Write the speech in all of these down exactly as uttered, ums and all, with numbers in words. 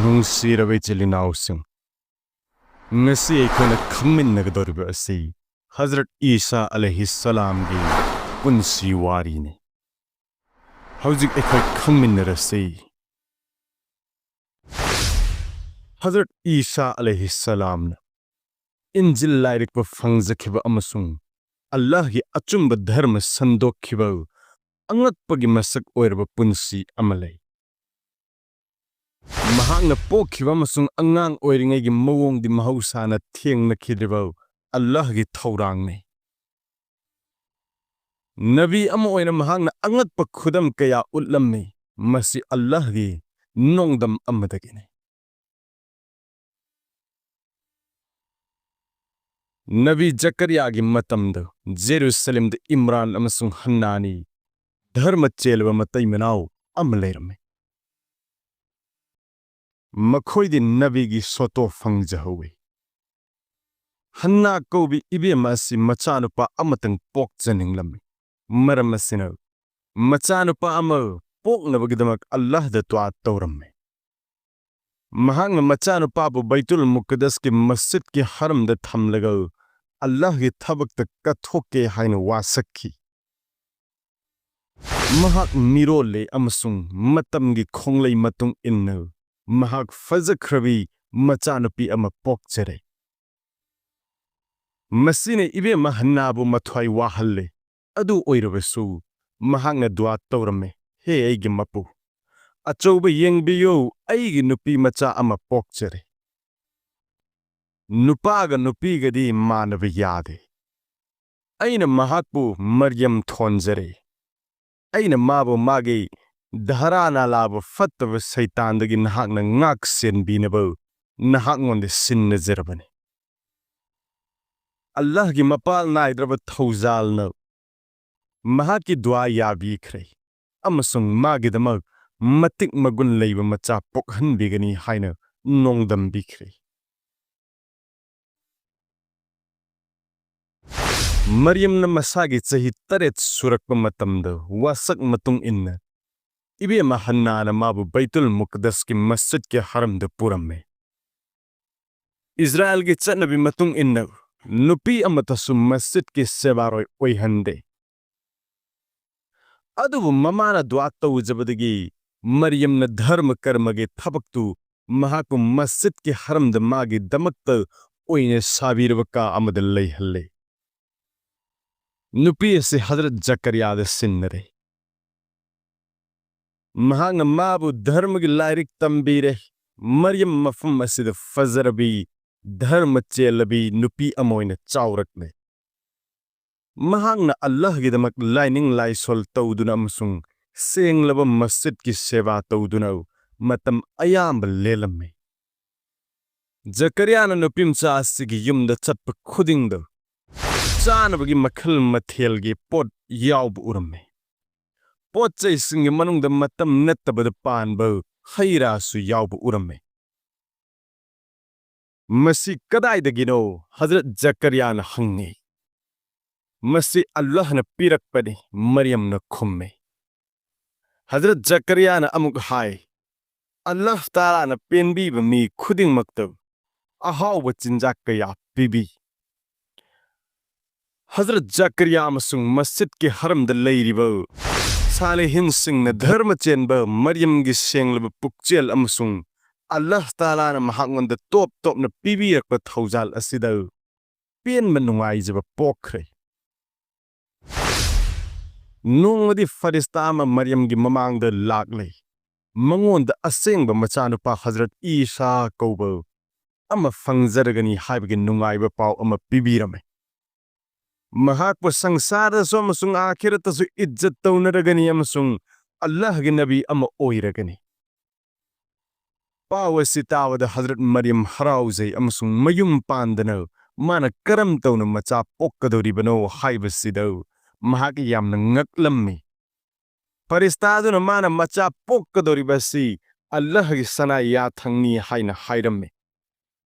ꯅꯨꯡꯁꯤꯔꯕ ꯏꯆꯤꯜ ꯏꯅꯥꯎꯁꯤꯡ, ꯉꯁꯤ ꯑꯩꯈꯣꯏꯅ ꯈꯪꯃꯤꯟꯅꯒꯗꯧꯔꯤꯕ ꯑꯁꯤ ꯍꯖꯔꯠ ꯏꯁꯥ ꯑꯂꯩꯍꯤꯁꯁꯂꯥꯝꯒꯤ ꯄꯨꯟꯁꯤ ꯋꯥꯔꯤꯅꯤ꯫ ꯍꯧꯖꯤꯛ ꯑꯩꯈꯣꯏ ꯈꯪꯃꯤꯟꯅꯔꯁꯤ꯫ ꯍꯖꯔꯠ ꯏꯁꯥ ꯑꯂꯩꯍꯤꯁꯁꯂꯥꯝꯅ ꯏꯟꯖꯤꯜ ꯂꯥꯏꯔꯤꯛꯄꯨ ꯐꯪꯖꯈꯤꯕ ꯑꯃꯁꯨꯡ ꯑꯜꯂꯥꯍꯒꯤ ꯑꯆꯨꯝꯕ ꯙꯔꯃ ꯁꯟꯗꯣꯛꯈꯤꯕ ꯑꯉꯛꯄꯒꯤ ꯃꯁꯛ ꯑꯣꯏꯔꯕ ꯄꯨꯟꯁꯤ ꯑꯃ ꯂꯩ꯫ ꯃꯍꯥꯛꯅ ꯄꯣꯛꯈꯤꯕ ꯑꯃꯁꯨꯡ ꯑꯉꯥꯡ ꯑꯣꯏꯔꯤꯉꯩꯒꯤ ꯃꯑꯣꯡꯗꯤ ꯃꯍꯧꯁꯥꯅ ꯊꯦꯡꯅꯈꯤꯗ꯭ꯔꯤꯕ ꯑꯜꯂꯥꯍꯒꯤ ꯊꯧꯔꯥꯡꯅꯤ꯫ ꯅꯕꯤ ꯑꯃ ꯑꯣꯏꯅ ꯃꯍꯥꯛꯅ ꯑꯉꯛꯄ ꯈꯨꯗꯝ ꯀꯌꯥ ꯎꯠꯂꯝꯃꯤ꯫ ꯃꯁꯤ ꯑꯜꯂꯥꯍꯒꯤ ꯅꯣꯡꯗꯝ ꯑꯃꯗꯒꯤꯅꯤ꯫ ꯅꯕꯤ ꯖꯀꯔꯤꯌꯥꯒꯤ ꯃꯇꯝꯗ ꯖꯦꯔꯨꯁꯂꯦꯝꯗ ꯏꯝꯔꯥꯟ ꯑꯃꯁꯨꯡ ꯍꯟꯅꯥꯅꯤ ꯙꯔꯃ ꯆꯦꯜꯂꯕ ꯃꯇꯩ ꯃꯅꯥꯎ ꯑꯃ ꯂꯩꯔꯝꯃꯤ꯫ ꯃꯈꯣꯏꯗꯤ ꯅꯕꯤꯒꯤ ꯁꯣꯇꯣ ꯐꯪꯖꯍꯧꯏ꯫ ꯍꯟꯅꯥ ꯀꯧꯕꯤ ꯏꯕꯦꯝꯃ ꯑꯁꯤ ꯃꯆꯥꯅꯨꯄꯥ ꯑꯃꯇꯪ ꯄꯣꯛꯆꯅꯤꯡꯂꯝꯃꯤ꯫ ꯃꯔꯝ ꯑꯁꯤꯅ, ꯃꯆꯥꯅꯨꯄꯥ ꯑꯃ ꯄꯣꯛꯅꯕꯒꯤꯗꯃꯛ ꯑꯜꯂꯥꯍꯗ ꯗꯨꯋꯥ ꯇꯧꯔꯝꯃꯤ꯫ ꯃꯍꯥꯛꯅ ꯃꯆꯥꯅꯨꯄꯥꯕꯨ ꯕꯩꯇꯨꯜ ꯃꯨꯛꯀꯗꯁꯀꯤ ꯃꯁꯖꯤꯗꯀꯤ ꯍꯔꯝꯗ ꯊꯝꯂꯒ ꯑꯜꯂꯥꯍꯒꯤ ꯊꯕꯛꯇ ꯀꯠꯊꯣꯛꯀꯦ ꯍꯥꯏꯅ ꯋꯥꯁꯛꯈꯤ꯫ ꯃꯍꯥꯛ ꯃꯤꯔꯣꯜꯂꯦ ꯑꯃꯁꯨꯡ ꯃꯇꯝꯒꯤ ꯈꯣꯡꯂꯩ ꯃꯇꯨꯡ ꯏꯟꯅ ꯃꯍꯥꯛ ꯐꯖꯈ꯭ꯔꯕꯤ ꯃꯆꯥꯅꯨꯄꯤ ꯑꯃ ꯄꯣꯛꯆꯔꯦ꯫ ꯃꯁꯤꯅ ꯏꯕꯦꯝꯃ ꯍꯟꯅꯥꯕꯨ ꯃꯊ꯭ꯋꯥꯏ ꯋꯥꯍꯜꯂꯦ꯫ ꯑꯗꯨ ꯑꯣꯏꯔꯕꯁꯨ, ꯃꯍꯥꯛꯅ ꯗꯨꯋꯥ ꯇꯧꯔꯝꯃꯤ, "ꯍꯦ ꯑꯩꯒꯤ ꯃꯄꯨ, ꯑꯆꯧꯕ ꯌꯦꯡꯕꯤꯌꯨ, ꯑꯩꯒꯤ ꯅꯨꯄꯤ ꯃꯆꯥ ꯑꯃ ꯄꯣꯛꯆꯔꯦ꯫ ꯅꯨꯄꯥꯒ ꯅꯨꯄꯤꯒꯗꯤ ꯃꯥꯟꯅꯕ ꯌꯥꯗꯦ꯫ ꯑꯩꯅ ꯃꯍꯥꯛꯄꯨ ꯃꯔꯤꯌꯝ ꯊꯣꯟꯖꯔꯦ꯫ ꯑꯩꯅ ꯃꯥꯕꯨ ꯃꯥꯒꯤ ꯙꯔꯥ ꯅꯥꯂꯥꯕꯨ ꯐꯠꯇꯕ ꯁꯩꯇꯥꯟꯗꯒꯤ ꯅꯍꯥꯛꯅ ꯉꯥꯛ ꯁꯦꯟꯕꯤꯅꯕ ꯅꯍꯥꯛꯉꯣꯟꯗ ꯁꯤꯟꯅꯖꯔꯕꯅꯤ꯫" ꯑꯜꯂꯥꯍꯒꯤ ꯃꯄꯥꯜ ꯅꯥꯏꯗ꯭ꯔꯕ ꯊꯧꯖꯥꯜꯅ ꯃꯍꯥꯛꯀꯤ ꯗꯨꯋꯥ ꯌꯥꯕꯤꯈ꯭ꯔꯦ ꯑꯃꯁꯨꯡ ꯃꯥꯒꯤꯗꯃꯛ ꯃꯇꯤꯛ ꯃꯒꯨꯟ ꯂꯩꯕ ꯃꯆꯥ ꯄꯣꯛꯍꯟꯕꯤꯒꯅꯤ ꯍꯥꯏꯅ ꯅꯣꯡꯗꯝꯕꯤꯈ꯭ꯔꯦ꯫ ꯃꯔꯤꯌꯝꯅ ꯃꯁꯥꯒꯤ ꯆꯍꯤ ꯇꯔꯦꯠ ꯁꯨꯔꯛꯄ ꯃꯇꯝꯗ ꯋꯥꯁꯛ ꯃꯇꯨꯡ ꯏꯟꯅ ꯏꯕꯦꯝꯃ ꯍꯟꯅꯥꯅ ꯃꯥꯕꯨ ꯕꯩꯇꯨꯜ ꯃꯨꯛꯗꯁꯀꯤ ꯃꯁꯖꯤꯗꯀꯤ ꯍꯔꯝꯗ ꯄꯨꯔꯝꯃꯤ꯫ ꯏꯁꯔꯥꯌꯦꯜꯒꯤ ꯆꯠꯅꯕꯤ ꯃꯇꯨꯡ ꯏꯟꯅ ꯅꯨꯄꯤ ꯑꯃꯠꯇꯁꯨ ꯃꯁꯖꯤꯗꯀꯤ ꯁꯦꯕꯥꯔꯣꯏ ꯑꯣꯏꯍꯟꯗꯦ꯫ ꯑꯗꯨꯕꯨ ꯃꯃꯥꯅ ꯗꯨꯋꯥ ꯇꯧꯖꯕꯗꯒꯤ ꯃꯔꯤꯌꯝꯅ ꯙꯔꯃ ꯀꯔꯃꯒꯤ ꯊꯕꯛꯇꯨ ꯃꯍꯥꯛꯄꯨ ꯃꯁꯖꯤꯗꯀꯤ ꯍꯔꯝꯗ ꯃꯥꯒꯤꯗꯃꯛꯇ ꯑꯣꯏꯅ ꯁꯥꯕꯤꯔꯕ ꯀꯥ ꯑꯃꯗ ꯂꯩꯍꯜꯂꯦ꯫ ꯅꯨꯄꯤ ꯑꯁꯤ ꯍꯖꯔꯠ ꯖꯀꯔꯤꯌꯥꯗ ꯁꯤꯟꯅꯔꯦ꯫ ꯃꯍꯥꯛꯅ ꯃꯥꯕꯨ ꯙꯔꯃꯒꯤ ꯂꯥꯏꯔꯤꯛ ꯇꯝꯕꯤꯔꯦ꯫ ꯃꯔꯤꯌꯝ ꯃꯐꯝ ꯑꯁꯤꯗ ꯐꯖꯔꯕꯤ, ꯙꯔꯃ ꯆꯦꯜꯂꯕꯤ ꯅꯨꯄꯤ ꯑꯃ ꯑꯣꯏꯅ ꯆꯥꯎꯔꯛꯂꯦ꯫ ꯃꯍꯥꯛꯅ ꯑꯜꯂꯥꯍꯒꯤꯗꯃꯛ ꯂꯥꯏꯅꯤꯡ ꯂꯥꯏꯁꯣꯜ ꯇꯧꯗꯨꯅ ꯑꯃꯁꯨꯡ ꯁꯦꯡꯂꯕ ꯃꯁꯖꯤꯗꯀꯤ ꯁꯦꯕꯥ ꯇꯧꯗꯨꯅ ꯃꯇꯝ ꯑꯌꯥꯝꯕ ꯂꯦꯜꯂꯝꯃꯤ꯫ ꯖꯀꯔꯤꯌꯥꯅ ꯅꯨꯄꯤꯃꯆꯥ ꯑꯁꯤꯒꯤ ꯌꯨꯝꯗ ꯆꯠꯄ ꯈꯨꯗꯤꯡꯗ ꯆꯥꯅꯕꯒꯤ ꯃꯈꯜ ꯃꯊꯦꯜꯒꯤ ꯄꯣꯠ ꯌꯥꯎꯕ ꯎꯔꯝꯃꯤ꯫ ꯄꯣꯠ ꯆꯩꯁꯤꯡꯒꯤ ꯃꯅꯨꯡꯗ ꯃꯇꯝ ꯅꯠꯇꯕꯗ ꯄꯥꯟꯕ ꯍꯩ ꯔꯥꯁꯨ ꯌꯥꯎꯕ ꯎꯔꯝꯃꯤ꯫ "ꯃꯁꯤ ꯀꯗꯥꯏꯗꯒꯤꯅꯣ?" ꯍꯖꯔꯠ ꯖꯀꯔꯤꯌꯥꯅ ꯍꯪꯉꯤ꯫ "ꯃꯁꯤ ꯑꯜꯂꯥꯍꯅ ꯄꯤꯔꯛꯄꯅꯤ," ꯃꯔꯤꯌꯝꯅ ꯈꯨꯝꯃꯤ꯫ ꯍꯖꯔꯠ ꯖꯀꯔꯤꯌꯥꯅ ꯑꯃꯨꯛ ꯍꯥꯏ, "ꯑꯜꯂꯥꯍ ꯇꯥꯂꯥꯅ ꯄꯦꯟꯕꯤꯕ ꯃꯤ ꯈꯨꯗꯤꯡꯃꯛꯇ ꯑꯍꯥꯎꯕ ꯆꯤꯟꯖꯥꯛ ꯀꯌꯥ ꯄꯤꯕꯤ꯫" ꯍꯖꯔꯠ ꯖꯀꯔꯤꯌꯥ ꯑꯃꯁꯨꯡ ꯃꯁꯖꯤꯗꯀꯤ ꯍꯔꯝꯗ ꯂꯩꯔꯤꯕ ꯁꯥꯂꯤꯍꯤꯟꯁꯤꯡꯅ ꯙꯔꯃ ꯆꯦꯟꯕ ꯃꯔꯤꯌꯝꯒꯤ ꯁꯦꯡꯂꯕ ꯄꯨꯛꯆꯦꯜ ꯑꯃꯁꯨꯡ ꯑꯜꯂꯥꯍ ꯇꯥꯂꯥꯅ ꯃꯍꯥꯛꯉꯣꯟꯗ ꯇꯣꯞ ꯇꯣꯞꯅ ꯄꯤꯕꯤꯔꯛꯄ ꯊꯧꯖꯥꯜ ꯑꯁꯤꯗ ꯄꯦꯟꯕ ꯅꯨꯡꯉꯥꯏꯖꯕ ꯄꯣꯛꯈ꯭ꯔꯦ꯫ ꯅꯣꯡꯃꯗꯤ ꯐꯔꯤꯁꯇꯥ ꯑꯃ ꯃꯔꯤꯌꯝꯒꯤ ꯃꯃꯥꯡꯗ ꯂꯥꯛꯂꯦ꯫ ꯃꯉꯣꯟꯗ ꯑꯁꯦꯡꯕ ꯃꯆꯥꯅꯨꯄꯥ ꯍꯖꯔꯠ ꯏꯁꯥ ꯀꯧꯕ ꯑꯃ ꯐꯪꯖꯔꯒꯅꯤ ꯍꯥꯏꯕꯒꯤ ꯅꯨꯡꯉꯥꯏꯕ ꯄꯥꯎ ꯑꯃ ꯄꯤꯕꯤꯔꯝꯃꯤ꯫ ꯃꯍꯥꯛꯄꯨ ꯁꯪꯁꯥꯔꯗꯁꯨ ꯑꯃꯁꯨꯡ ꯑꯥꯈꯤꯔꯠꯇꯁꯨ ꯏꯖꯠ ꯇꯧꯅꯔꯒꯅꯤ ꯑꯃꯁꯨꯡ ꯑꯜꯂꯥꯍꯒꯤ ꯅꯕꯤ ꯑꯃ ꯑꯣꯏꯔꯒꯅꯤ꯫ ꯄꯥꯎ ꯑꯁꯤ ꯇꯥꯕꯗ ꯍꯖꯔꯠ ꯃꯔꯤꯌꯝ ꯍꯔꯥꯎꯖꯩ ꯑꯃꯁꯨꯡ ꯃꯌꯨꯝ ꯄꯥꯟꯗꯅ ꯃꯥꯅ ꯀꯔꯝ ꯇꯧꯅ ꯃꯆꯥ ꯄꯣꯛꯀꯗꯧꯔꯤꯕꯅꯣ ꯍꯥꯏꯕꯁꯤꯗ ꯃꯍꯥꯛ ꯌꯥꯝꯅ ꯉꯛꯂꯝꯃꯤ꯫ ꯐꯔꯤꯁꯇꯥꯗꯨꯅ ꯃꯥꯅ ꯃꯆꯥ ꯄꯣꯛꯀꯗꯧꯔꯤꯕ ꯑꯁꯤ ꯑꯜꯂꯥꯍꯒꯤ ꯁꯅꯥ ꯌꯥꯊꯪꯅꯤ ꯍꯥꯏꯅ ꯍꯥꯏꯔꯝꯃꯤ꯫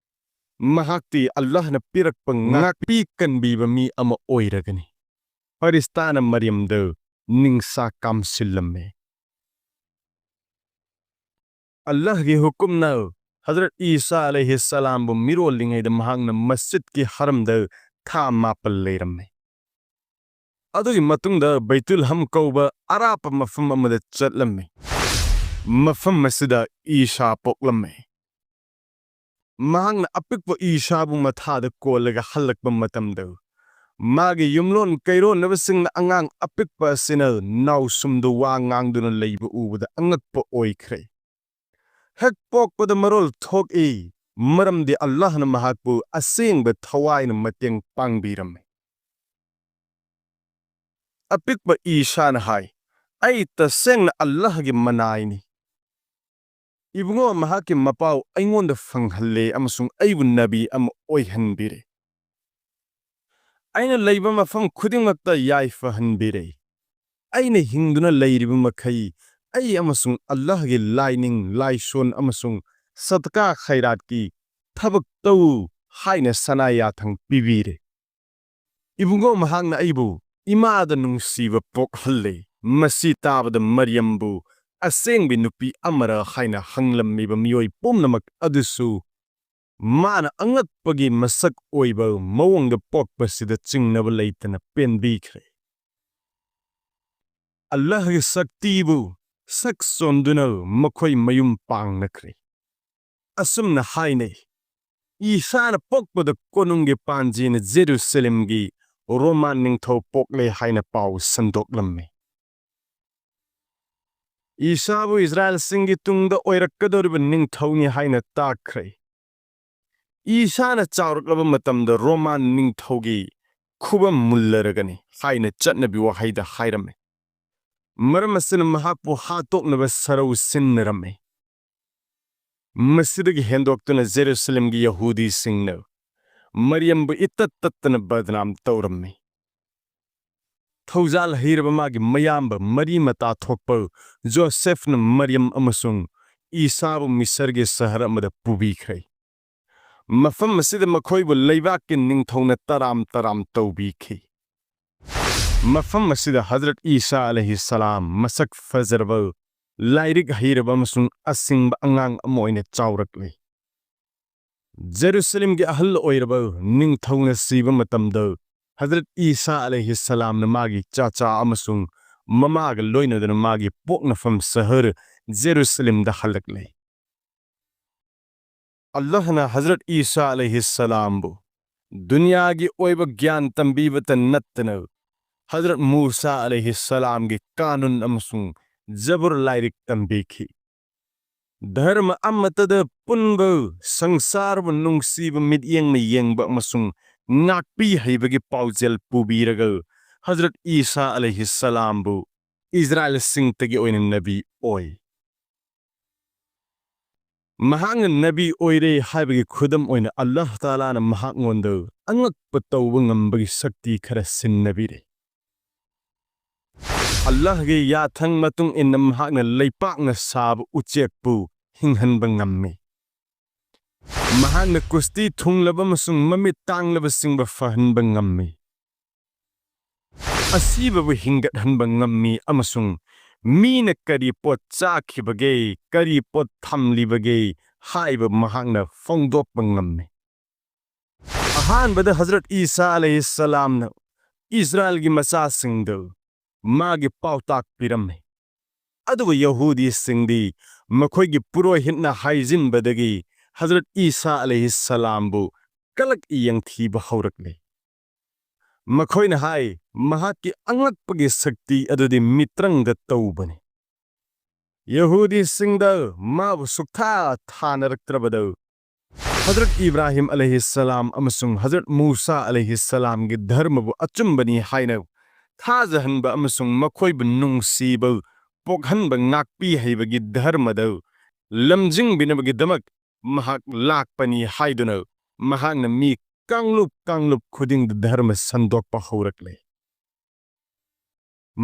ꯃꯍꯥꯛꯇꯤ ꯑꯜꯂꯥꯍꯅ ꯄꯤꯔꯛꯄ ꯉꯥꯛꯄꯤ ꯀꯟꯕꯤꯕ ꯃꯤ ꯑꯃ ꯑꯣꯏꯔꯒꯅꯤ꯫ ꯐꯔꯤꯁꯇꯥꯅ ꯃꯔꯤꯌꯝꯗ ꯅꯤꯡꯁꯥ ꯀꯥꯝꯁꯤꯜꯂꯝꯃꯤ꯫ ꯑꯜꯂꯥꯍꯒꯤ ꯍꯨꯀꯨꯝꯅ ꯍꯖꯔꯠ ꯏꯁꯥ ꯑꯂꯩꯍꯤ ꯁꯂꯥꯝꯕꯨ ꯃꯤꯔꯣꯜꯂꯤꯉꯩꯗ ꯃꯍꯥꯛꯅ ꯃꯁꯖꯤꯗꯀꯤ ꯍꯔꯝꯗ ꯊꯥ ꯃꯥꯄꯜ ꯂꯩꯔꯝꯃꯤ꯫ ꯑꯗꯨꯒꯤ ꯃꯇꯨꯡꯗ ꯕꯩꯇꯨꯜ ꯍꯝ ꯀꯧꯕ ꯑꯔꯥꯞꯄ ꯃꯐꯝ ꯑꯃꯗ ꯆꯠꯂꯝꯃꯤ꯫ ꯃꯐꯝ ꯑꯁꯤꯗ ꯏꯁꯥ ꯄꯣꯛꯂꯝꯃꯤ꯫ ꯃꯍꯥꯛꯅ ꯑꯄꯤꯛꯄ ꯏꯁꯥꯕꯨ ꯃꯊꯥꯗ ꯀꯣꯜꯂꯒ ꯍꯜꯂꯛꯄ ꯃꯇꯝꯗ, ꯃꯥꯒꯤ ꯌꯨꯝꯂꯣꯟ ꯀꯩꯔꯣꯟꯅꯕꯁꯤꯡꯅ ꯑꯉꯥꯡ ꯑꯄꯤꯛꯄ ꯑꯁꯤꯅ ꯅꯥꯎꯁꯨꯝꯗ ꯋꯥ ꯉꯥꯡꯗꯨꯅ ꯂꯩꯕ ꯎꯕꯗ ꯑꯉꯛꯄ ꯑꯣꯏꯈ꯭ꯔꯦ꯫ ꯍꯦꯛ ꯄꯣꯛꯄꯗ ꯃꯔꯣꯜ ꯊꯣꯛꯏ, ꯃꯔꯝꯗꯤ ꯑꯜꯂꯥꯍꯅ ꯃꯍꯥꯛꯄꯨ ꯑꯁꯦꯡꯕ ꯊꯋꯥꯏꯅ ꯃꯇꯦꯡ ꯄꯥꯡꯕꯤꯔꯝꯃꯤ꯫ ꯑꯄꯤꯛꯄ ꯏꯁꯥꯅ ꯍꯥꯏ, "ꯑꯩ ꯇꯁꯦꯡꯅ ꯑꯜꯂꯥꯍꯒꯤ ꯃꯅꯥꯏꯅꯤ꯫ ꯏꯕꯨꯡꯉꯣ, ꯃꯍꯥꯛꯀꯤ ꯃꯄꯥꯎ ꯑꯩꯉꯣꯟꯗ ꯐꯪꯍꯜꯂꯦ ꯑꯃꯁꯨꯡ ꯑꯩꯕꯨ ꯅꯕꯤ ꯑꯃ ꯑꯣꯏꯍꯟꯕꯤꯔꯦ꯫ ꯑꯩꯅ ꯂꯩꯕ ꯃꯐꯝ ꯈꯨꯗꯤꯡꯃꯛꯇ ꯌꯥꯏꯐꯍꯟꯕꯤꯔꯦ꯫ ꯑꯩꯅ ꯍꯤꯡꯗꯨꯅ ꯂꯩꯔꯤꯕ ꯃꯈꯩ ꯑꯩ ꯑꯃꯁꯨꯡ ꯑꯜꯂꯥꯍꯒꯤ ꯂꯥꯏꯅꯤꯡ, ꯂꯥꯏꯁꯣꯟ ꯑꯃꯁꯨꯡ ꯁꯗꯀꯥ ꯈꯩꯔꯥꯠꯀꯤ ꯊꯕꯛ ꯇꯧ" ꯍꯥꯏꯅ ꯁꯅꯥ ꯌꯥꯊꯪ ꯄꯤꯕꯤꯔꯦ꯫ ꯏꯕꯨꯡꯉꯣ, ꯃꯍꯥꯛꯅ ꯑꯩꯕꯨ ꯏꯃꯥꯗ ꯅꯨꯡꯁꯤꯕ ꯄꯣꯛꯍꯜꯂꯦ꯫ ꯃꯁꯤ ꯇꯥꯕꯗ ꯃꯔꯤꯌꯝꯕꯨ ꯑꯁꯦꯡꯕ ꯅꯨꯄꯤ ꯑꯃꯔ ꯍꯥꯏꯅ ꯍꯪꯂꯝꯃꯤꯕ ꯃꯤꯑꯣꯏ ꯄꯨꯝꯅꯃꯛ ꯑꯗꯨꯁꯨ ꯃꯥꯅ ꯑꯉꯛꯄꯒꯤ ꯃꯁꯛ ꯑꯣꯏꯕ ꯃꯑꯣꯡꯗ ꯄꯣꯛꯄꯁꯤꯗ ꯆꯤꯡꯅꯕ ꯂꯩꯇꯅ ꯄꯦꯟꯕꯤꯈ꯭ꯔꯦ꯫ ꯑꯜꯂꯥꯍꯒꯤ ꯁꯛꯇꯤꯕꯨ ꯁꯛ ꯁꯣꯟꯗꯨꯅ ꯃꯈꯣꯏ ꯃꯌꯨꯝ ꯄꯥꯡꯅꯈ꯭ꯔꯦ꯫ ꯑꯁꯨꯝꯅ ꯍꯥꯏꯅꯩ, ꯏꯁꯥꯅ ꯄꯣꯛꯄꯗ ꯀꯣꯅꯨꯡꯒꯤ ꯄꯥꯟꯖꯤꯅ ꯖꯦꯔꯨꯁꯂꯦꯝꯒꯤ ꯔꯣꯃꯥꯟ ꯅꯤꯡꯊꯧ ꯄꯣꯛꯂꯦ ꯍꯥꯏꯅ ꯄꯥꯎ ꯁꯟꯗꯣꯛꯂꯝꯃꯤ꯫ ꯏꯁꯥꯕꯨ ꯏꯁꯔꯥꯌꯦꯜꯁꯤꯡꯒꯤ ꯇꯨꯡꯗ ꯑꯣꯏꯔꯛꯀꯗꯧꯔꯤꯕ ꯅꯤꯡꯊꯧꯅꯤ ꯍꯥꯏꯅ ꯇꯥꯛꯈ꯭ꯔꯦ꯫ ꯏꯁꯥꯅ ꯆꯥꯎꯔꯛꯂꯕ ꯃꯇꯝꯗ ꯔꯣꯃꯥꯟ ꯅꯤꯡꯊꯧꯒꯤ ꯈꯨꯕꯝ ꯃꯨꯜꯂꯔꯒꯅꯤ ꯍꯥꯏꯅ ꯆꯠꯅꯕꯤ ꯋꯥꯍꯩꯗ ꯍꯥꯏꯔꯝꯃꯤ꯫ ꯃꯔꯝ ꯑꯁꯤꯅ ꯃꯍꯥꯛꯄꯨ ꯍꯥꯠꯇꯣꯛꯅꯕ ꯁꯔꯧ ꯁꯤꯟꯅꯔꯝꯃꯤ꯫ ꯃꯁꯤꯗꯒꯤ ꯍꯦꯟꯗꯣꯛꯇꯨꯅ ꯖꯦꯔꯨꯁꯂꯦꯝꯒꯤ ꯌꯍꯨꯗꯤꯁꯤꯡꯅ ꯃꯔꯤꯌꯝꯕꯨ ꯏꯇꯠ ꯇꯠꯇꯅ ꯕꯗꯅꯥꯝ ꯇꯧꯔꯝꯃꯤ꯫ ꯊꯧꯖꯥꯜ ꯍꯩꯔꯕ ꯃꯥꯒꯤ ꯃꯌꯥꯝꯕ ꯃꯔꯤ ꯃꯇꯥ ꯊꯣꯛꯄ ꯖꯣꯁꯦꯐꯅ ꯃꯔꯤꯌꯝ ꯑꯃꯁꯨꯡ ꯏꯁꯥꯕꯨ ꯃꯤꯁꯔꯒꯤ ꯁꯍꯔ ꯑꯃꯗ ꯄꯨꯕꯤꯈ꯭ꯔꯦ꯫ ꯃꯐꯝ ꯑꯁꯤꯗ ꯃꯈꯣꯏꯕꯨ ꯂꯩꯕꯥꯛꯀꯤ ꯅꯤꯡꯊꯧꯅ ꯇꯔꯥꯝ ꯇꯔꯥꯝ ꯇꯧꯕꯤꯈꯤ꯫ ꯃꯐꯝ ꯑꯁꯤꯗ ꯍꯖꯔꯠ ꯏꯁꯥ ꯑꯂꯩꯍꯤ ꯁꯂꯥꯝ ꯃꯁꯛ ꯐꯖꯔꯕ ꯂꯥꯏꯔꯤꯛ ꯍꯩꯔꯕ ꯑꯃꯁꯨꯡ ꯑꯁꯤꯡꯕ ꯑꯉꯥꯡ ꯑꯃ ꯑꯣꯏꯅ ꯆꯥꯎꯔꯛꯂꯤ꯫ ꯖꯦꯔꯨꯁꯂꯦꯝꯒꯤ ꯑꯍꯜ ꯑꯣꯏꯔꯕ ꯅꯤꯡꯊꯧꯅ ꯁꯤꯕ ꯃꯇꯝꯗ, ꯍꯖꯔꯠ ꯏꯁꯥ ꯑꯂꯩꯍꯤꯁꯁꯂꯥꯝꯅ ꯃꯥꯒꯤ ꯆꯥꯆꯥ ꯑꯃꯁꯨꯡ ꯃꯃꯥꯒ ꯂꯣꯏꯅꯗꯨꯅ ꯃꯥꯒꯤ ꯄꯣꯛꯅꯐꯝ ꯁꯍꯔ ꯖꯦꯔꯨꯁꯂꯦꯝꯗ ꯍꯜꯂꯛꯂꯦ꯫ ꯑꯜꯂꯥꯍꯅ ꯍꯖꯔꯠ ꯏꯁꯥ ꯑꯂꯩꯍꯤꯁꯁꯂꯥꯝꯕꯨ ꯗꯨꯅꯤꯌꯥꯒꯤ ꯑꯣꯏꯕ ꯒ꯭ꯌꯥꯟ ꯇꯝꯕꯤꯕꯇ ꯅꯠꯇꯅ, ꯍꯖꯔꯠ ꯃꯨꯁꯥ ꯑꯂꯩꯍꯤꯁꯁꯂꯥꯝꯒꯤ ꯀꯥꯅꯨꯟ ꯑꯃꯁꯨꯡ ꯖꯕꯨꯔ ꯂꯥꯏꯔꯤꯛ ꯇꯝꯕꯤꯈꯤ꯫ ꯙꯔꯃ ꯑꯃꯠꯇꯗ ꯄꯨꯟꯕ, ꯁꯪꯁꯥꯔꯕꯨ ꯅꯨꯡꯁꯤꯕ ꯃꯤꯠꯌꯦꯡꯅ ꯌꯦꯡꯕ ꯑꯃꯁꯨꯡ ꯉꯥꯛꯄꯤ ꯍꯩꯕꯒꯤ ꯄꯥꯎꯖꯦꯜ ꯄꯨꯕꯤꯔꯒ, ꯍꯖꯔꯠ ꯏꯁꯥ ꯑꯂꯩꯍꯤꯁꯁꯂꯥꯝꯕꯨ ꯏꯖꯔꯥꯏꯜꯁꯤꯡꯇꯒꯤ ꯑꯣꯏꯅ ꯅꯕꯤ ꯑꯣꯏ꯫ ꯃꯍꯥꯛꯅ ꯅꯕꯤ ꯑꯣꯏꯔꯦ ꯍꯥꯏꯕꯒꯤ ꯈꯨꯗꯝ ꯑꯣꯏꯅ ꯑꯜꯂꯥꯍ ꯇꯥꯂꯥꯅ ꯃꯍꯥꯛꯉꯣꯟꯗ ꯑꯉꯛꯄ ꯇꯧꯕ ꯉꯝꯕꯒꯤ ꯁꯛꯇꯤ ꯈꯔ ꯁꯤꯟꯅꯕꯤꯔꯦ꯫ ꯑꯜꯂꯥꯍꯒꯤ ꯌꯥꯊꯪ ꯃꯇꯨꯡ ꯏꯟꯅ ꯃꯍꯥꯛꯅ ꯂꯩꯄꯥꯛꯅ ꯁꯥꯕ ꯎꯆꯦꯛꯄꯨ ꯍꯤꯡꯍꯟꯕ ꯉꯝꯃꯤ꯫ ꯃꯍꯥꯛꯅ ꯀꯨꯁꯇꯤ ꯊꯨꯡꯂꯕ ꯑꯃꯁꯨꯡ ꯃꯃꯤꯠ ꯇꯥꯡꯂꯕꯁꯤꯡꯕꯨ ꯐꯍꯟꯕ ꯉꯝꯃꯤ꯫ ꯑꯁꯤꯕꯕꯨ ꯍꯤꯡꯒꯠꯍꯟꯕ ꯉꯝꯃꯤ ꯑꯃꯁꯨꯡ ꯃꯤꯅ ꯀꯔꯤ ꯄꯣꯠ ꯆꯥꯈꯤꯕꯒꯦ, ꯀꯔꯤ ꯄꯣꯠ ꯊꯝꯂꯤꯕꯒꯦ ꯍꯥꯏꯕ ꯃꯍꯥꯛꯅ ꯐꯣꯡꯗꯣꯛꯄ ꯉꯝꯃꯤ꯫ ꯑꯍꯥꯟꯕꯗ ꯍꯖꯔꯠ ꯏꯁꯥ ꯑꯂꯩꯍꯤꯁꯁꯂꯥꯝꯅ ꯏꯁꯔꯥꯏꯜꯒꯤ ꯃꯆꯥꯁꯤꯡꯗ ꯃꯥꯒꯤ ꯄꯥꯎꯇꯥꯛ ꯄꯤꯔꯝꯃꯤ꯫ ꯑꯗꯨꯕꯨ ꯌꯍꯨꯗꯤꯁꯤꯡꯗꯤ ꯃꯈꯣꯏꯒꯤ ꯄꯨꯔꯣꯍꯤꯠꯅ ꯍꯥꯏꯖꯤꯟꯕꯗꯒꯤ ꯍꯖꯔꯠ ꯏꯁꯥ ꯑꯂꯩꯍꯤꯁꯁꯂꯥꯝꯕꯨ ꯀꯂꯛ ꯌꯦꯡꯊꯤꯕ ꯍꯧꯔꯛꯂꯦ꯫ ꯃꯈꯣꯏꯅ ꯍꯥꯏ, ꯃꯍꯥꯛꯀꯤ ꯑꯉꯛꯄꯒꯤ ꯁꯛꯇꯤ ꯑꯗꯨꯗꯤ ꯃꯤꯇ꯭ꯔꯪꯗ ꯇꯧꯕꯅꯤ꯫ ꯌꯍꯨꯗꯤꯁꯤꯡꯗ ꯃꯥꯕꯨ ꯁꯨꯛꯊꯥ ꯊꯥꯅꯔꯛꯇ꯭ꯔꯕꯗ, ꯍꯖꯔꯠ ꯏꯕ꯭ꯔꯥꯍꯤꯝ ꯑꯂꯩꯍꯤꯁꯁꯂꯥꯝ ꯑꯃꯁꯨꯡ ꯍꯖꯔꯠ ꯃꯨꯁꯥ ꯑꯂꯩꯍꯤꯁꯁꯂꯥꯝꯒꯤ ꯙꯔꯃꯕꯨ ꯑꯆꯨꯝꯕꯅꯤ ꯍꯥꯏꯅ ꯊꯥꯖꯍꯟꯕ ꯑꯃꯁꯨꯡ ꯃꯈꯣꯏꯕꯨ ꯅꯨꯡꯁꯤꯕ ꯄꯣꯛꯍꯟꯕ ꯉꯥꯛꯄꯤ ꯍꯩꯕꯒꯤ ꯙꯔꯃꯗ ꯂꯝꯖꯤꯡꯕꯤꯅꯕꯒꯤꯗꯃꯛ ꯃꯍꯥꯛ ꯂꯥꯛꯄꯅꯤ ꯍꯥꯏꯗꯨꯅ ꯃꯍꯥꯛꯅ ꯃꯤ ꯀꯥꯡꯂꯨꯞ ꯀꯥꯡꯂꯨꯞ ꯈꯨꯗꯤꯡꯗ ꯙꯔꯃ ꯁꯟꯗꯣꯛꯄ ꯍꯧꯔꯛꯂꯦ꯫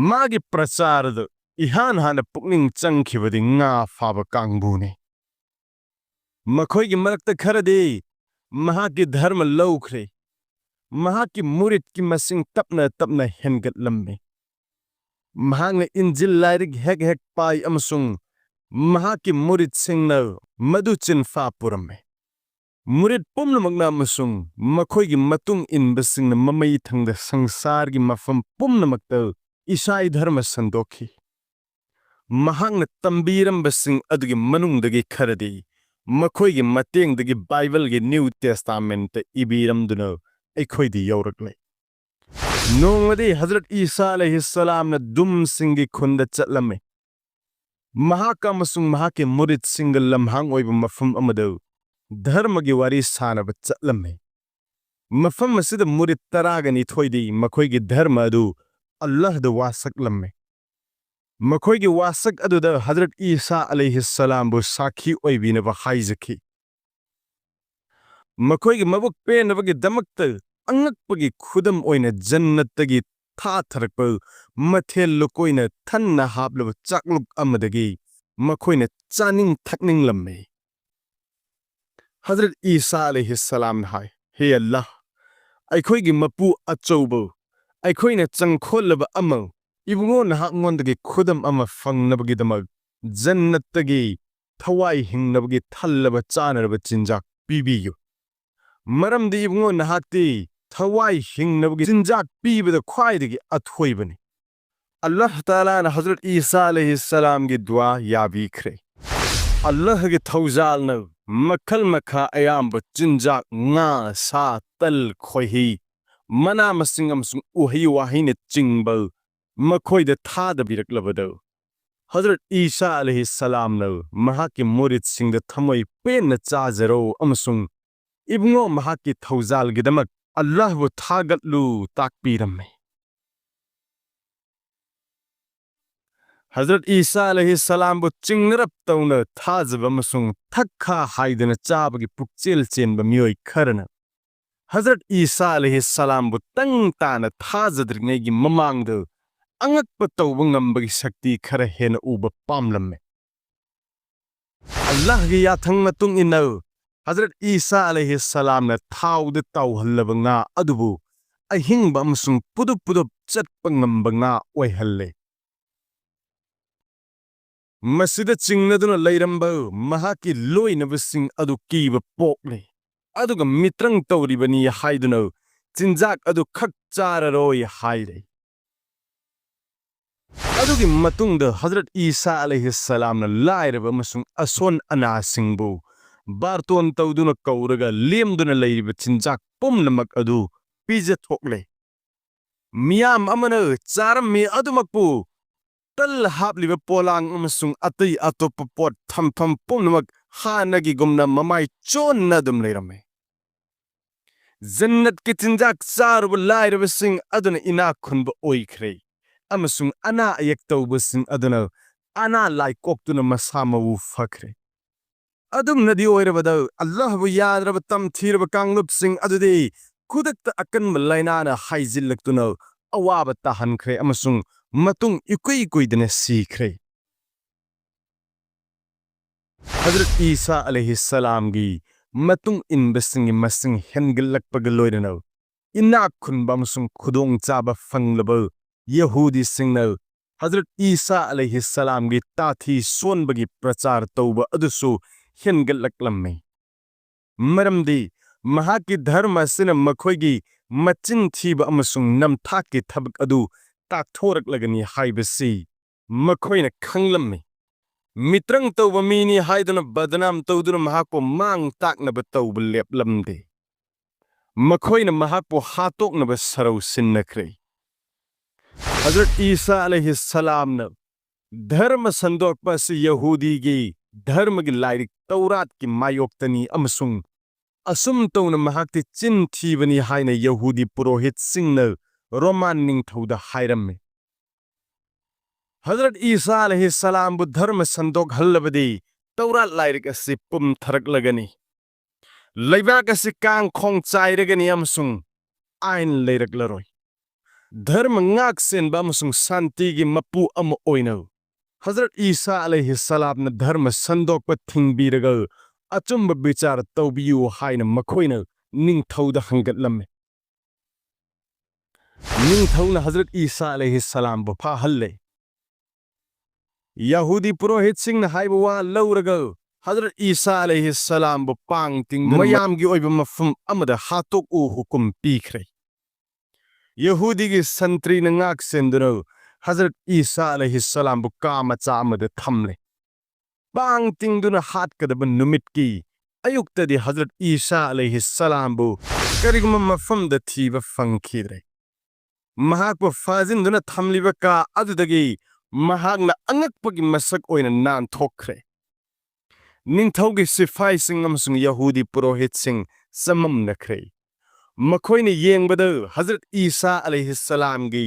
ꯃꯥꯒꯤ ꯄ꯭ꯔꯆꯥꯔꯗ ꯏꯍꯥꯟ ꯍꯥꯟꯅ ꯄꯨꯛꯅꯤꯡ ꯆꯪꯈꯤꯕꯗꯤ ꯉꯥ ꯐꯥꯕ ꯀꯥꯡꯕꯨꯅꯤ꯫ ꯃꯈꯣꯏꯒꯤ ꯃꯔꯛꯇ ꯈꯔꯗꯤ ꯃꯍꯥꯛꯀꯤ ꯙꯔꯃ ꯂꯧꯈ꯭ꯔꯦ꯫ ꯃꯍꯥꯛꯀꯤ ꯃꯨꯔꯤꯗꯀꯤ ꯃꯁꯤꯡ ꯇꯞꯅ ꯇꯞꯅ ꯍꯦꯟꯒꯠꯂꯝꯃꯤ꯫ ꯃꯍꯥꯛꯅ ꯏꯟꯖꯤꯜ ꯂꯥꯏꯔꯤꯛ ꯍꯦꯛ ꯍꯦꯛ ꯄꯥꯏ ꯑꯃꯁꯨꯡ ꯃꯍꯥꯛꯀꯤ ꯃꯨꯔꯤꯗꯁꯤꯡꯅ ꯃꯗꯨ ꯆꯤꯟꯐꯥ ꯄꯨꯔꯝꯃꯤ꯫ ꯃꯨꯔꯤꯗ ꯄꯨꯝꯅꯃꯛꯅ ꯑꯃꯁꯨꯡ ꯃꯈꯣꯏꯒꯤ ꯃꯇꯨꯡ ꯏꯟꯕꯁꯤꯡꯅ ꯃꯃꯩ ꯊꯪꯗ ꯁꯪꯁꯥꯔꯒꯤ ꯃꯐꯝ ꯄꯨꯝꯅꯃꯛꯇ ꯏꯁꯥꯏ ꯙꯔꯃ ꯁꯟꯗꯣꯛꯈꯤ꯫ ꯃꯍꯥꯛꯅ ꯇꯝꯕꯤꯔꯝꯕꯁꯤꯡ ꯑꯗꯨꯒꯤ ꯃꯅꯨꯡꯗꯒꯤ ꯈꯔꯗꯤ ꯃꯈꯣꯏꯒꯤ ꯃꯇꯦꯡꯗꯒꯤ ꯕꯥꯏꯕꯜꯒꯤ ꯅ꯭ꯌꯨ ꯇꯦꯁꯇꯥꯃꯦꯟꯇ ꯏꯕꯤꯔꯝꯗꯨꯅ ꯑꯩꯈꯣꯏꯗ ꯌꯧꯔꯛꯂꯦ꯫ ꯅꯣꯡꯃꯗꯤ ꯍꯖꯔꯠ ꯏꯁꯥ ꯑꯂꯩꯍꯤꯁꯁꯂꯥꯝꯅ ꯗꯨꯝꯁꯤꯡꯒꯤ ꯈꯨꯟꯗ ꯆꯠꯂꯝꯃꯤ꯫ ꯃꯍꯥꯛ ꯑꯃꯁꯨꯡ ꯃꯍꯥꯛꯀꯤ ꯃꯨꯔꯤꯗꯁꯤꯡꯒ ꯂꯝꯍꯥꯡ ꯑꯣꯏꯕ ꯃꯐꯝ ꯑꯃꯗ ꯙꯔꯃꯒꯤ ꯋꯥꯔꯤ ꯁꯥꯅꯕ ꯆꯠꯂꯝꯃꯤ꯫ ꯃꯐꯝ ꯑꯁꯤꯗ ꯃꯨꯔꯤꯗ ꯇꯔꯥꯒ ꯅꯤꯊꯣꯏꯗꯤ ꯃꯈꯣꯏꯒꯤ ꯙꯔꯃ ꯑꯗꯨ ꯑꯜꯂꯥꯍꯗ ꯋꯥꯁꯛꯂꯝꯃꯤ꯫ ꯃꯈꯣꯏꯒꯤ ꯋꯥꯁꯛ ꯑꯗꯨꯗ ꯍꯖꯔꯠ ꯏꯁꯥ ꯑꯂꯩꯍꯤꯁꯁꯂꯥꯝꯕꯨ ꯁꯥꯈꯤ ꯑꯣꯏꯕꯤꯅꯕ ꯍꯥꯏꯖꯈꯤ꯫ ꯃꯈꯣꯏꯒꯤ ꯃꯕꯨꯛ ꯄꯦꯟꯅꯕꯒꯤꯗꯃꯛꯇ ꯑꯉꯛꯄꯒꯤ ꯈꯨꯗꯝ ꯑꯣꯏꯅ ꯖꯟꯅꯠꯇꯒꯤ ꯊꯥꯊꯔꯛꯄ ꯃꯊꯦꯜ ꯂꯨꯀꯣꯏꯅ ꯊꯟꯅ ꯍꯥꯞꯂꯕ ꯆꯥꯛꯂꯨꯛ ꯑꯃꯗꯒꯤ ꯃꯈꯣꯏꯅ ꯆꯥꯅꯤꯡ ꯊꯛꯅꯤꯡꯂꯝꯃꯤ꯫ ꯍꯖꯔꯠ ꯏꯁꯥ ꯑꯂꯩꯍꯤꯁꯁꯂꯥꯝꯅ ꯍꯥꯏ, "ꯍꯦ ꯑꯜꯂꯥꯍ, ꯑꯩꯈꯣꯏꯒꯤ ꯃꯄꯨ ꯑꯆꯧꯕ, ꯑꯩꯈꯣꯏꯅ ꯆꯪꯈꯣꯜꯂꯕ ꯑꯃ, ꯏꯕꯨꯡꯉꯣ ꯅꯍꯥꯛꯉꯣꯟꯗꯒꯤ ꯈꯨꯗꯝ ꯑꯃ ꯐꯪꯅꯕꯒꯤꯗꯃꯛ ꯖꯟꯅꯠꯇꯒꯤ ꯊꯋꯥꯏ ꯍꯤꯡꯅꯕꯒꯤ ꯊꯜꯂꯕ ꯆꯥꯅꯔꯕ ꯆꯤꯟꯖꯥꯛ ꯄꯤꯕꯤꯌꯨ꯫ ꯃꯔꯝꯗꯤ ꯏꯕꯨꯡꯉꯣ ꯅꯍꯥꯛꯇꯤ ꯊꯋꯥꯏ ꯍꯤꯡꯅꯕꯒꯤ ꯆꯤꯟꯖꯥꯛ ꯄꯤꯕꯗ ꯈ꯭ꯋꯥꯏꯗꯒꯤ ꯑꯊꯣꯏꯕꯅꯤ꯫" ꯑꯜꯂꯥꯍ ꯇꯥꯂꯥꯅ ꯍꯖꯔꯠ ꯏꯁꯥ ꯑꯂꯩꯍꯤꯁꯁꯂꯥꯝꯒꯤ ꯗꯨꯋꯥ ꯌꯥꯕꯤꯈ꯭ꯔꯦ꯫ ꯑꯜꯂꯥꯍꯒꯤ ꯊꯧꯖꯥꯜꯅ ꯃꯈꯜ ꯃꯈꯥ ꯑꯌꯥꯝꯕ ꯆꯤꯟꯖꯥꯛ, ꯉꯥ, ꯁꯥ, ꯇꯜ, ꯈꯣꯏꯍꯤ, ꯃꯅꯥ ꯃꯁꯤꯡ ꯑꯃꯁꯨꯡ ꯎꯍꯩ ꯋꯥꯍꯩꯅꯆꯤꯡꯕ ꯃꯈꯣꯏꯗ ꯊꯥꯗꯕꯤꯔꯛꯂꯕꯗ, ꯍꯖꯔꯠ ꯏꯁꯥ ꯑꯂꯩꯍꯤꯁꯁꯂꯥꯝꯅ ꯃꯍꯥꯛꯀꯤ ꯃꯨꯔꯤꯗꯁꯤꯡꯗ ꯊꯃꯣꯏ ꯄꯦꯟꯅ ꯆꯥꯖꯔꯣ ꯑꯃꯁꯨꯡ ꯏꯕꯨꯡꯉꯣ ꯃꯍꯥꯛꯀꯤ ꯊꯧꯖꯥꯜꯒꯤꯗꯃꯛ ꯑꯜꯂꯥꯍꯕꯨ ꯊꯥꯒꯠꯂꯨ ꯇꯥꯛꯄꯤꯔꯝꯃꯤ꯫ ꯍꯖꯔꯠ ꯏꯁꯥ ꯑꯂꯩꯍꯤꯁꯁꯂꯥꯝꯕꯨ ꯆꯤꯡꯅꯔꯞ ꯇꯧꯅ ꯊꯥꯖꯕ ꯑꯃꯁꯨꯡ ꯊꯛ ꯈꯥ ꯍꯥꯏꯗꯅ ꯆꯥꯕꯒꯤ ꯄꯨꯛꯆꯦꯜ ꯆꯦꯟꯕ ꯃꯤꯑꯣꯏ ꯈꯔꯅ ꯍꯖꯔꯠ ꯏꯁꯥ ꯑꯂꯩꯍꯤꯁꯁꯂꯥꯝꯕꯨ ꯇꯪ ꯇꯥꯅ ꯊꯥꯖꯗ꯭ꯔꯤꯉꯩꯒꯤ ꯃꯃꯥꯡꯗ ꯑꯉꯛꯄ ꯇꯧꯕ ꯉꯝꯕꯒꯤ ꯁꯛꯇꯤ ꯈꯔ ꯍꯦꯟꯅ ꯎꯕ ꯄꯥꯝꯂꯝꯃꯤ꯫ ꯑꯜꯂꯥꯍꯒꯤ ꯌꯥꯊꯪ ꯃꯇꯨꯡ ꯏꯟꯅ ꯍꯖꯔꯠ ꯏꯁꯥ ꯑꯂꯩꯍꯤꯁꯁꯂꯥꯝꯅ ꯊꯥꯎꯗ ꯇꯥꯎꯍꯜꯂꯕ ꯉꯥ ꯑꯗꯨꯕꯨ ꯑꯍꯤꯡꯕ ꯑꯃꯁꯨꯡ ꯄꯨꯗꯨꯞ ꯄꯨꯗꯨꯞ ꯆꯠꯄ ꯉꯝꯕ ꯉꯥ ꯑꯣꯏꯍꯜꯂꯦ꯫ ꯃꯁꯤꯗ ꯆꯤꯡꯅꯗꯨꯅ ꯂꯩꯔꯝꯕ ꯃꯍꯥꯛꯀꯤ ꯂꯣꯏꯅꯕꯁꯤꯡ ꯑꯗꯨ ꯀꯤꯕ ꯄꯣꯛꯂꯦ, ꯑꯗꯨꯒ ꯃꯤꯇ꯭ꯔꯪ ꯇꯧꯔꯤꯕꯅꯤ ꯍꯥꯏꯗꯨꯅ ꯆꯤꯟꯖꯥꯛ ꯑꯗꯨ ꯈꯛ ꯆꯥꯔꯔꯣꯏ ꯍꯥꯏꯔꯦ꯫ ꯑꯗꯨꯒꯤ ꯃꯇꯨꯡꯗ ꯍꯖꯔꯠ ꯏꯁꯥ ꯑꯂꯩꯍꯤꯁꯁꯂꯥꯝꯅ ꯂꯥꯏꯔꯕ ꯑꯃꯁꯨꯡ ꯑꯁꯣꯟ ꯑꯅꯥꯁꯤꯡꯕꯨ ꯕꯥꯔꯇꯣꯟ ꯇꯧꯗꯨꯅ ꯀꯧꯔꯒ ꯂꯦꯝꯗꯨꯅ ꯂꯩꯔꯤꯕ ꯆꯤꯟꯖꯥꯛ ꯄꯨꯝꯅꯃꯛ ꯑꯗꯨ ꯄꯤꯖꯊꯣꯛꯂꯦ꯫ ꯃꯤꯌꯥꯝ ꯑꯃꯅ ꯆꯥꯔꯝꯃꯤ ꯑꯗꯨꯃꯛꯄꯨ ꯇꯜ ꯍꯥꯞꯂꯤꯕ ꯄꯣꯂꯥꯡ ꯑꯃꯁꯨꯡ ꯑꯇꯩ ꯑꯇꯣꯞꯄ ꯄꯣꯠ ꯊꯝꯐꯝ ꯄꯨꯝꯅꯃꯛ ꯍꯥꯟꯅꯒꯤꯒꯨꯝꯅ ꯃꯃꯥꯏ ꯆꯣꯟꯅ ꯑꯗꯨꯝ ꯂꯩꯔꯝꯃꯤ꯫ ꯖꯟꯅꯠꯀꯤ ꯆꯤꯟꯖꯥꯛ ꯆꯥꯔꯨꯕ ꯂꯥꯏꯔꯕꯁꯤꯡ ꯑꯗꯨꯅ ꯏꯅꯥꯛ ꯈꯨꯟꯕ ꯑꯣꯏꯈ꯭ꯔꯦ, ꯑꯃꯁꯨꯡ ꯑꯅꯥ ꯑꯌꯦꯛ ꯇꯧꯕꯁꯤꯡ ꯑꯗꯨꯅ ꯑꯅꯥ ꯂꯥꯏꯀꯣꯛꯇꯨꯅ ꯃꯁꯥ ꯃꯎ ꯐꯈ꯭ꯔꯦ꯫ ꯑꯗꯨꯝꯅꯗꯤ ꯑꯣꯏꯔꯕꯗ, ꯑꯜꯂꯥꯍꯕꯨ ꯌꯥꯗ꯭ꯔꯕ ꯇꯝꯊꯤꯔꯕ ꯀꯥꯡꯂꯨꯞꯁꯤꯡ ꯑꯗꯨꯗꯤ ꯈꯨꯗꯛꯇ ꯑꯀꯟꯕ ꯂꯥꯏꯅꯥꯅ ꯍꯥꯏꯖꯤꯜꯂꯛꯇꯨꯅ ꯑꯋꯥꯕ ꯇꯥꯍꯟꯈ꯭ꯔꯦ ꯑꯃꯁꯨꯡ ꯃꯇꯨꯡ ꯏꯀꯨꯏ ꯀꯨꯏꯗꯅ ꯁꯤꯈ꯭ꯔꯦ꯫ ꯍꯖꯔꯠ ꯏꯁꯥ ꯑꯂꯩꯍꯤꯁꯁꯂꯥꯝꯒꯤ ꯃꯇꯨꯡ ꯏꯟꯕꯁꯤꯡꯒꯤ ꯃꯁꯤꯡ ꯍꯦꯟꯒꯠꯂꯛꯄꯒ ꯂꯣꯏꯅꯅ, ꯏꯅꯥꯛ ꯈꯨꯟꯕ ꯑꯃꯁꯨꯡ ꯈꯨꯗꯣꯡꯆꯥꯕ ꯐꯪꯂꯕ ꯌꯍꯨꯗꯤꯁꯤꯡꯅ ꯍꯖꯔꯠ ꯏꯁꯥ ꯑꯂꯩꯍꯤꯁꯁꯂꯥꯝꯒꯤ ꯇꯥꯊꯤ ꯁꯣꯟꯕꯒꯤ ꯄ꯭ꯔꯆꯥꯔ ꯇꯧꯕ ꯑꯗꯨꯁꯨ ꯍꯦꯟꯒꯠꯂꯛꯂꯝꯃꯤ꯫ ꯃꯔꯝꯗꯤ ꯃꯍꯥꯛꯀꯤ ꯙꯔꯃ ꯑꯁꯤꯅ ꯃꯈꯣꯏꯒꯤ ꯃꯆꯤꯟ ꯊꯤꯕ ꯑꯃꯁꯨꯡ ꯅꯝꯊꯥꯛꯀꯤ ꯊꯕꯛ ꯑꯗꯨ ꯇꯥꯛꯊꯣꯔꯛꯂꯒꯅꯤ ꯍꯥꯏꯕꯁꯤ ꯃꯈꯣꯏꯅ ꯈꯪꯂꯝꯃꯤ꯫ ꯃꯤꯇ꯭ꯔꯪ ꯇꯧꯕ ꯃꯤꯅꯤ ꯍꯥꯏꯗꯨꯅ ꯕꯗꯅꯥꯝ ꯇꯧꯗꯨꯅ ꯃꯍꯥꯛꯄꯨ ꯃꯥꯡ ꯇꯥꯛꯅꯕ ꯇꯧꯕ ꯂꯦꯞꯂꯝꯗꯦ꯫ ꯃꯈꯣꯏꯅ ꯃꯍꯥꯛꯄꯨ ꯍꯥꯠꯇꯣꯛꯅꯕ ꯁꯔꯧ ꯁꯤꯟꯅꯈ꯭ꯔꯦ꯫ ꯍꯖꯔꯠ ꯏꯁꯥ ꯑꯂꯩꯍꯤꯁꯁꯂꯥꯝꯅ ꯙꯔꯃ ꯁꯟꯗꯣꯛꯄ ꯑꯁꯤ ꯌꯍꯨꯗꯤꯒꯤ ꯙꯔꯃꯒꯤ ꯂꯥꯏꯔꯤꯛ ꯇꯧꯔꯥꯠꯀꯤ ꯃꯥꯌꯣꯛꯇꯅꯤ ꯑꯃꯁꯨꯡ ꯑꯁꯨꯝ ꯇꯧꯅ ꯃꯍꯥꯛꯇꯤ ꯆꯤꯟ ꯊꯤꯕꯅꯤ ꯍꯥꯏꯅ ꯌꯍꯨꯗꯤ ꯄꯨꯔꯣꯍꯤꯠꯁꯤꯡꯅ ꯔꯣꯃꯥꯟ ꯅꯤꯡꯊꯧꯗ ꯍꯥꯏꯔꯝꯃꯤ꯫ ꯍꯖꯔꯠ ꯏꯁꯥ ꯑꯂꯩꯍꯤꯁꯁꯂꯥꯝꯕꯨ ꯙꯔꯃ ꯁꯟꯗꯣꯛꯍꯜꯂꯕꯗꯤ ꯇꯧꯔꯥꯠ ꯂꯥꯏꯔꯤꯛ ꯑꯁꯤ ꯄꯨꯝꯊꯔꯛꯂꯒꯅꯤ, ꯂꯩꯕꯥꯛ ꯑꯁꯤ ꯀꯥꯡ ꯈꯣꯡ ꯆꯥꯏꯔꯒꯅꯤ ꯑꯃꯁꯨꯡ ꯑꯥꯏꯟ ꯂꯩꯔꯛꯂꯔꯣꯏ꯫ ꯙꯔꯃ ꯉꯥꯛ ꯁꯦꯟꯕ ꯑꯃꯁꯨꯡ ꯁꯥꯟꯇꯤꯒꯤ ꯃꯄꯨ ꯑꯃ ꯑꯣꯏꯅ ꯍꯖꯔꯠ ꯏꯁꯥ ꯑꯂꯩꯍꯤꯁꯁꯂꯥꯝꯅ ꯙꯔꯃ ꯁꯟꯗꯣꯛꯄ ꯊꯤꯡꯕꯤꯔꯒ ꯑꯆꯨꯝꯕ ꯕꯤꯆꯥꯔ ꯇꯧꯕꯤꯌꯨ ꯍꯥꯏꯅ ꯃꯈꯣꯏꯅ ꯅꯤꯡꯊꯧꯗ ꯍꯪꯒꯠꯂꯝꯃꯤ꯫ ꯅꯤꯡꯊꯧꯅ ꯍꯖꯔꯠ ꯏꯁꯥ ꯑꯂꯩꯍꯤꯁꯁꯂꯥꯝꯕꯨ ꯐꯥꯍꯜꯂꯦ꯫ ꯌꯍꯨꯗꯤ ꯄꯨꯔꯣꯍꯤꯠꯁꯤꯡꯅ ꯍꯥꯏꯕ ꯋꯥ ꯂꯧꯔꯒ ꯍꯖꯔꯠ ꯏꯁꯥ ꯑꯂꯩꯍꯤ ꯁꯂꯥꯝꯕꯨ ꯄꯥꯡ ꯇꯤꯡꯗꯨꯅ ꯃꯌꯥꯝꯒꯤ ꯑꯣꯏꯕ ꯃꯐꯝ ꯑꯃꯗ ꯍꯥꯠꯇꯣꯛꯎ ꯍꯨꯀꯨꯝ ꯄꯤꯈ꯭ꯔꯦ꯫ ꯌꯍꯨꯗꯤꯒꯤ ꯁꯟꯇ꯭ꯔꯤꯅ ꯉꯥꯛ ꯁꯦꯟꯗꯨꯅ ꯍꯖꯔꯠ ꯏꯁꯥ ꯑꯂꯩꯍꯤ ꯁꯂꯥꯝꯕꯨ ꯀꯥ ꯃꯆꯥ ꯑꯃꯗ ꯊꯝꯂꯦ꯫ ꯄꯥꯡ ꯇꯤꯡꯗꯨꯅ ꯍꯥꯠꯀꯗꯕ ꯅꯨꯃꯤꯠꯀꯤ ꯑꯌꯨꯛꯇꯗꯤ ꯍꯖꯔꯠ ꯏꯁꯥ ꯑꯂꯩꯍꯤ ꯁꯂꯥꯝꯕꯨ ꯀꯔꯤꯒꯨꯝꯕ ꯃꯐꯝꯗ ꯊꯤꯕ ꯐꯪꯈꯤꯗ꯭ꯔꯦ꯫ ꯃꯍꯥꯛꯄꯨ ꯐꯥꯖꯤꯟꯗꯨꯅ ꯊꯝꯂꯤꯕ ꯀꯥ ꯑꯗꯨꯗꯒꯤ ꯃꯍꯥꯛꯅ ꯑꯉꯛꯄꯒꯤ ꯃꯁꯛ ꯑꯣꯏꯅ ꯅꯥꯟꯊꯣꯛꯈ꯭ꯔꯦ꯫ ꯅꯤꯡꯊꯧꯒꯤ ꯁꯤꯐꯥꯏꯁꯤꯡ ꯑꯃꯁꯨꯡ ꯌꯍꯨꯗꯤ ꯄꯨꯔꯣꯍꯤꯠꯁꯤꯡ ꯆꯃꯝꯅꯈ꯭ꯔꯦ꯫ ꯃꯈꯣꯏꯅ ꯌꯦꯡꯕꯗ ꯍꯖꯔꯠ ꯏꯁꯥ ꯑꯂꯩꯍꯤ ꯁꯂꯥꯝꯒꯤ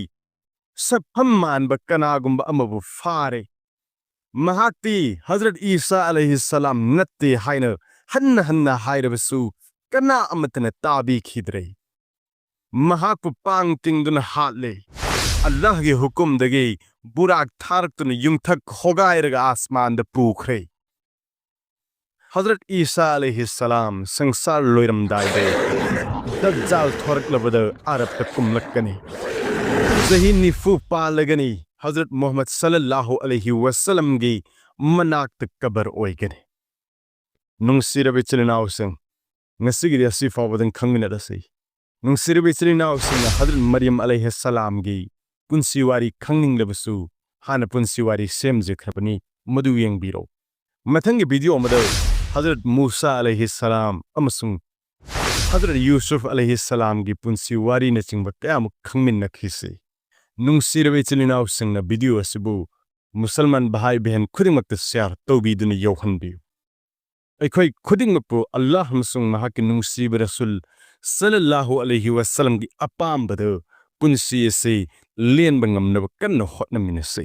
ꯁꯛꯐꯝ ꯃꯥꯟꯕ ꯀꯅꯥꯒꯨꯝꯕ ꯑꯃꯕꯨ ꯐꯥꯔꯦ꯫ ꯃꯍꯥꯛꯇꯤ ꯍꯖꯔꯠ ꯏꯁꯥ ꯑꯂꯩꯍꯤ ꯁꯂꯥꯝ ꯅꯠꯇꯦ ꯍꯥꯏꯅ ꯍꯟꯅ ꯍꯟꯅ ꯍꯥꯏꯔꯕꯁꯨ ꯀꯅꯥ ꯑꯃꯠꯇꯅ ꯇꯥꯕꯤꯈꯤꯗ꯭ꯔꯦ꯫ ꯃꯍꯥꯛꯄꯨ ꯄꯥꯡ ꯇꯤꯡꯗꯨꯅ ꯍꯥꯠꯂꯦ꯫ ꯑꯜꯂꯥꯍꯒꯤ ꯍꯨꯀꯨꯝꯗꯒꯤ ꯕꯨꯔꯥꯛ ꯊꯥꯔꯛꯇꯨꯅ ꯌꯨꯝꯊꯛ ꯈꯣꯒꯥꯏꯔꯒ ꯑꯥꯁꯃꯥꯟꯗ ꯄꯨꯈ꯭ꯔꯦ꯫ ꯍꯖꯔꯠ ꯏꯁꯥ ꯑꯂꯩꯍꯤ ꯁꯂꯥꯝ ꯁꯪꯁꯥꯔ ꯂꯣꯏꯔꯝꯗꯥꯏꯗ ꯗꯖꯥꯜ ꯊꯣꯔꯛꯂꯕꯗ ꯑꯔꯕꯇ ꯀꯨꯝꯂꯛꯀꯅꯤ꯫ ꯆꯍꯤ ꯅꯤꯐꯨ ꯄꯥꯜꯂꯒꯅꯤ꯫ ꯍꯖꯔꯠ ꯃꯨꯍꯝꯃꯗ ꯁꯜꯂꯜꯂꯥꯍꯨ ꯑꯂꯩꯍꯤ ꯋꯁꯜꯂꯝꯒꯤ ꯃꯅꯥꯛꯇ ꯀꯕꯔ ꯑꯣꯏꯒꯅꯤ꯫ ꯅꯨꯡꯁꯤꯔꯕ ꯏꯆꯤꯜ ꯏꯅꯥꯎꯁꯤꯡ, ꯉꯁꯤꯒꯤꯗꯤ ꯑꯁꯤ ꯐꯥꯎꯕꯗꯪ ꯈꯪꯃꯤꯟꯅꯔꯁꯤ꯫ ꯅꯨꯡꯁꯤꯔꯕ ꯏꯆꯤꯜ ꯏꯅꯥꯎꯁꯤꯡꯅ ꯍꯖꯔꯠ ꯃꯔꯤꯌꯝ ꯑꯂꯩꯍꯤ ꯁꯂꯥꯝꯒꯤ ꯄꯨꯟꯁꯤ ꯋꯥꯔꯤ ꯈꯪꯅꯤꯡꯂꯕꯁꯨ ꯍꯥꯟꯅ ꯄꯨꯟꯁꯤ ꯋꯥꯔꯤ ꯁꯦꯝꯖꯈ꯭ꯔꯕꯅꯤ, ꯃꯗꯨ ꯌꯦꯡꯕꯤꯔꯣ꯫ ꯃꯊꯪꯒꯤ ꯚꯤꯗꯤꯑꯣ ꯑꯃꯗ ꯍꯖꯔꯠ ꯃꯨꯁꯥ ꯑꯂꯩꯍꯤ ꯁꯂꯥꯝ ꯑꯃꯁꯨꯡ ꯍꯖꯔꯠ ꯌꯨꯁꯨꯐ ꯑꯂꯩꯍꯤ ꯁꯂꯥꯝꯒꯤ ꯄꯨꯟꯁꯤ ꯋꯥꯔꯤꯅꯆꯤꯡꯕ ꯀꯌꯥꯃꯨꯛ ꯈꯪꯃꯤꯟꯅꯈꯤꯁꯤ꯫ ꯅꯨꯡꯁꯤꯔꯕ ꯏꯆꯤꯜ ꯏꯅꯥꯎꯁꯤꯡꯅ ꯚꯤꯗꯤꯑꯣ ꯑꯁꯤꯕꯨ ꯃꯨꯁꯜꯃꯥꯟ ꯚꯥꯏ ꯕꯍꯦꯟ ꯈꯨꯗꯤꯡꯃꯛꯇ ꯁꯤꯌꯥꯔ ꯇꯧꯕꯤꯗꯨꯅ ꯌꯧꯍꯟꯕꯤꯌꯨ꯫ ꯑꯩꯈꯣꯏ ꯈꯨꯗꯤꯡꯃꯛꯄꯨ ꯑꯜꯂꯥꯍ ꯑꯃꯁꯨꯡ ꯃꯍꯥꯛꯀꯤ ꯅꯨꯡꯁꯤꯕ ꯔꯁꯨꯜ ꯁꯜꯂꯜꯂꯥꯍꯨ ꯑꯂꯩꯍꯤ ꯋꯁꯜꯂꯝꯒꯤ ꯑꯄꯥꯝꯕꯗ ꯄꯨꯟꯁꯤ ꯑꯁꯤ ꯂꯦꯟꯕ ꯉꯝꯅꯕ ꯀꯟꯅ ꯍꯣꯠꯅꯃꯤꯟꯅꯁꯤ꯫